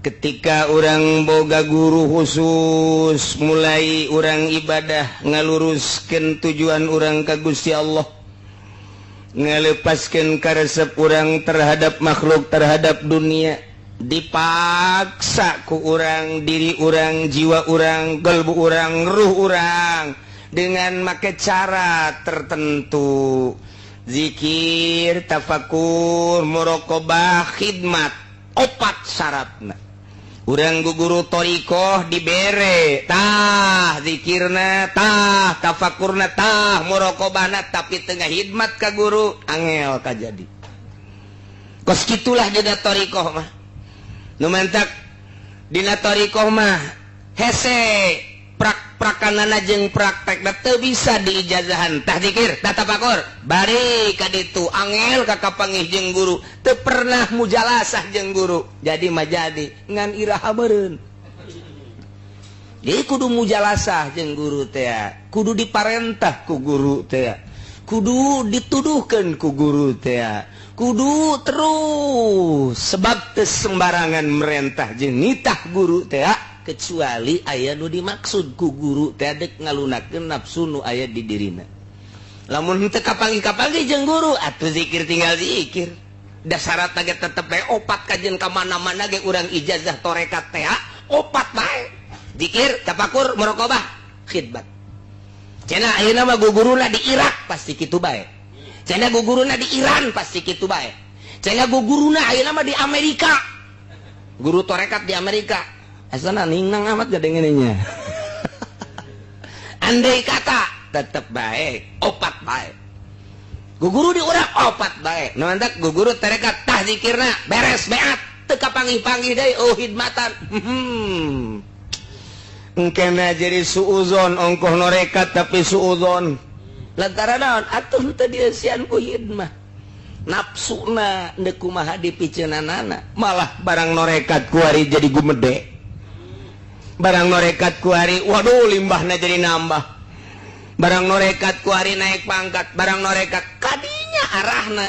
Ketika urang boga guru khusus, mulai urang ibadah, ngaluruskan tujuan urang ka Gusti Allah, ngalepaskan karesep urang terhadap makhluk, terhadap dunia, dipaksa ku urang, diri urang, jiwa urang, gelbu urang, ruh urang dengan make cara tertentu, zikir, tafakur, muraqabah, khidmat, opat syaratna. Urang guru thoriqoh dibere tah zikirna, tah tafakurna, tah muraqabahna, tapi teu ngahidmat ka guru, angel kajadi. Kos kitulah dina thoriqoh mah. Nu mantak dina thoriqoh mah hese prak-prakanana jeung praktek teu bisa diijazahan. Tah zikir, tah tafakur, bari ka ditu angel ka kapanggih jeung guru, teu pernah mujalasah jeung guru, jadi mah jadi ngan iraha meureun. Jadi kudu mujalasah jeung guru teh, kudu diparentah ku guru teh, kudu dituduhkeun ku guru teh, kudu terus, sebab teu sembarangan merentah jeung nitah guru teh, kecuali aya nu dimaksud ku guru teh, dek ngalunakeun nafsu nu aya di dirina. Lamun teu kapanggih-kapanggih jeung guru atuh zikir tinggal zikir. Da syarat ge tetep bae opat. Kajeun ka mana-mana ge urang ijazah torekat teh opat bae: zikir, tafakur, muraqabah, khidmat. Cenah ayeuna mah guguruna di Irak pasti kitu bae, cenah guguruna di Iran pasti kitu bae, cenah guguruna ayeuna mah di Amerika, guru torekat di Amerika asana ningnang amat gadengennya. Andai kata tetep bae opat bae guguru di urang, opat bae. Nu mantak guguru tarekat, tah zikirna beres, beat, teu kapanggih-panggih deui, oh hidmatan. Engkena jadi suuzon, ongkoh norekat tapi suuzon. Lantaran naon atuh? Teu dieusian ku hidmah, nafsuna ndek kumaha dipiceunanana. Malah barang norekat kuari jadi gumede, barang norekat kuari, waduh, limbahna jadi nambah, barang norekat kuari naik pangkat, barang norekat kadinya arahna.